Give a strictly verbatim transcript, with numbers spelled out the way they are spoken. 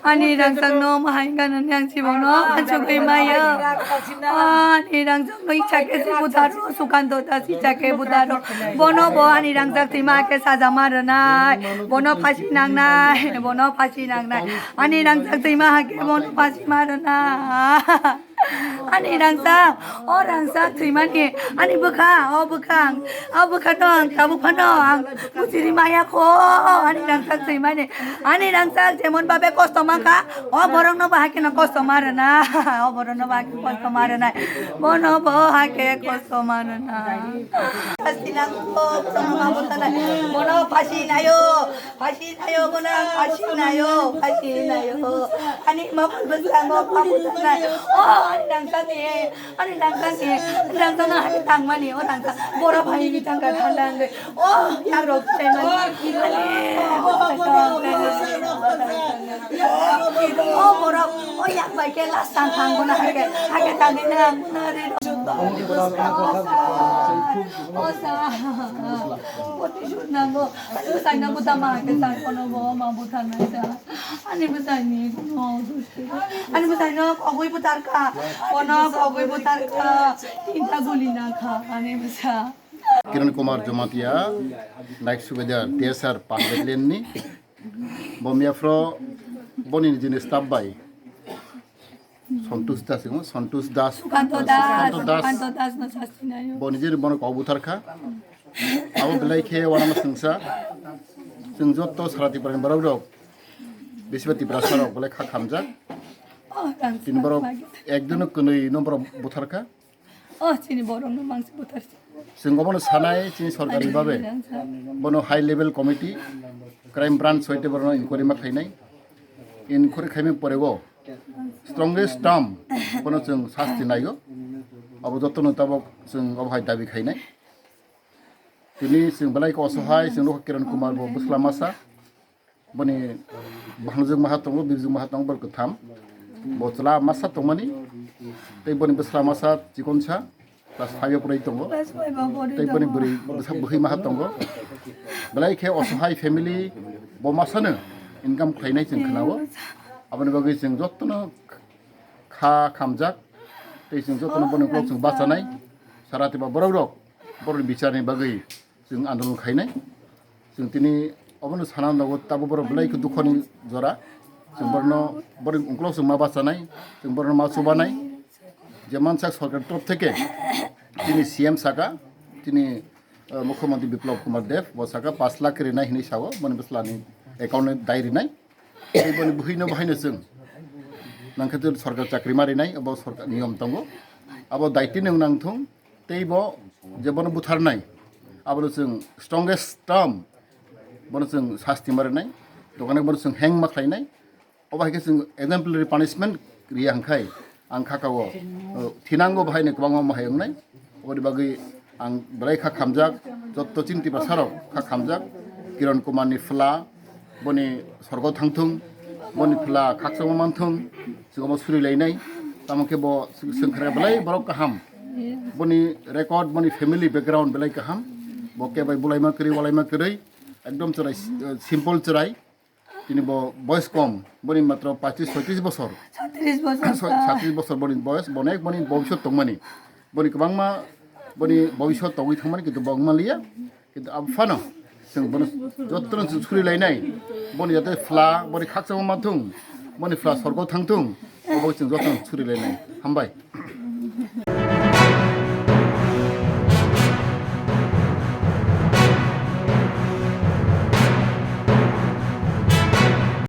Ani rangchak no mahai ganani ang si bono achugwi maya. Ani rangchak no icha khe si butaro, Sukanto Das icha khe butaro. Bono bo ani rangchak thwima khe saja ma rwnai. Bono phasi nangnai, bono phasi nangnai. Ani rangchak thwima hakhe bono phasi ma rwnai. Ani rangchak, o rangchak thwimani, ani bwkha, o bwkha, o bwkha no ang tabuk phano ang bujiri maya kho, ani rangchak thwimani, ani rangchak jemon babe kosto mankha, o borok no bahai kheno kosto ma rwna, o borok no bahai kheno kosto ma rwna, bono bo hai khe kosto ma rwna. Sasti nang kho, bono ma bwtharnai, bono phasi naio, phasi naio, bono phasi naio, phasi naio. Ani ma bwskango ma bwtharnai. O, ani rangchak ni, ani rangchak ni, rangchak no hai tangmani, o rangchak. Bora phai ni tangka thanda angde. O, yang rok chai mani. Ani, o, bora, o, yang bai ke last tang thang bono hai ke, hai ke tangwi nang, bono ri. O, sa. Poti sut nango. Ani bwsai no bwtha ma hai ke tang kono bo ma bwtha nai sa. Ani bwsai ni kono dusti. Ani bwsai no kogwi bwtharkha. Kono kogwi bwtharkha. Tinta guli na kha ani bwsa. Kiran Kumar Jamatia, Naik Subedar, T S R, Panjab Lane ni. Bo miya phro boni nijini staff bai. Santosh Das, Santosh Das. Sukanto Das, Sukanto Das. Sukanto Das no sasti naio. Boni jeri bono kok bwtharkha. Abo belai khe wanama sengsa. Chwng jotto sara Tripura ni borok rok. Besiba Tiprasa rok belai kha khamjak. O, tini borok ekdino kwnwi no borok bwtharkha. O, chini borok no mangsi bwtharsi. Chwng obono sanai chini sorkar ni babe. Bono high level committee, crime branch hoite bono inquiry ma khlainai. Inquiry khaimani pore o strongest term bono chwng sasti naio. Abo jotono tabok chwng obo hai dabi khainai. Tini chwng belai khe osohai, chwng nukha Kiran Kumar bo bwsla masa. Boni bhangjwk maha tongo, bijwk maha tongo, borok kwtham. Bo chwla masa tongmani. Tei boni bwsla masa chikonsa. Class five o pwrwi tongo. Class five o pwrwi Tei boni tongo. Bwrwi bwsa bwkhwi maha tongo. Belai khe osohai family bo masano income khlainai chwng khwnao. Aboni bagwi chwng jotono kha khamjak. Tei chwng jotono boni uklok chwng bachanai. Sara tiba borok rok borokni bicharni bagwi chwng andolon khainai. Chwng tini obono sana nogo, tabuk borok belai khe dukhoni jora. Chwng borokno, borokni uklok chwng ma bachanai, chwng borokno ma chubanai. Je mansak sorkar torof theke tini C M saka, tini, eh, Mukhyamantri Biplab Kumar Deb, bo saka pash lakh khe rinai hinwi sao, boni bwslani account-o dai rinai. Tei boni bwhwino bahaino chwng nangkhe tei sorkar chakri ma rinai, abo sorkar niyom tongo. Abo daitino wng nang thung. Tei bo je bono butharnai, abono chwng strongest term, bono chwng sasti ma rwnai, tokane bono chwng hang ma khlainai. Obo hai khe chwng exemplary punishment riya hwnkhai ang kha kao, uh, thinango bahaino kwbangma ma hai wngnai. Oboni bagwi ang belai kha khamjak, jotto chini Tiprasarok kha khamjak, Kiran Kumarni phola, boni sorgo thangthung, boni phola khakchangma manthung, chwng omo suri lainai. Tamo khe bo swngkharya belai borok kaham. Boni record, boni family background belai kaham. Bo khe bai bulaima kwrwi, walaima kwrwi, ekdom chwrai, eh, simple chwrai. Tini bo boyes kom, boni matro pachis soitis bosor. Satris bosor. Soi-, satris bosor boni boyes, bo onek boni bobisot tongmani. Boni kwbangma, boni bobisot tongwi thangmani, kintu bo wngma liya. Kintu abo phano chwng bono jotono chwng suri lainai. Boni jate phola, boni khakchangma manthung, boni phola sorgo thangthung, obo chwng jotono suri lainai. Hambai.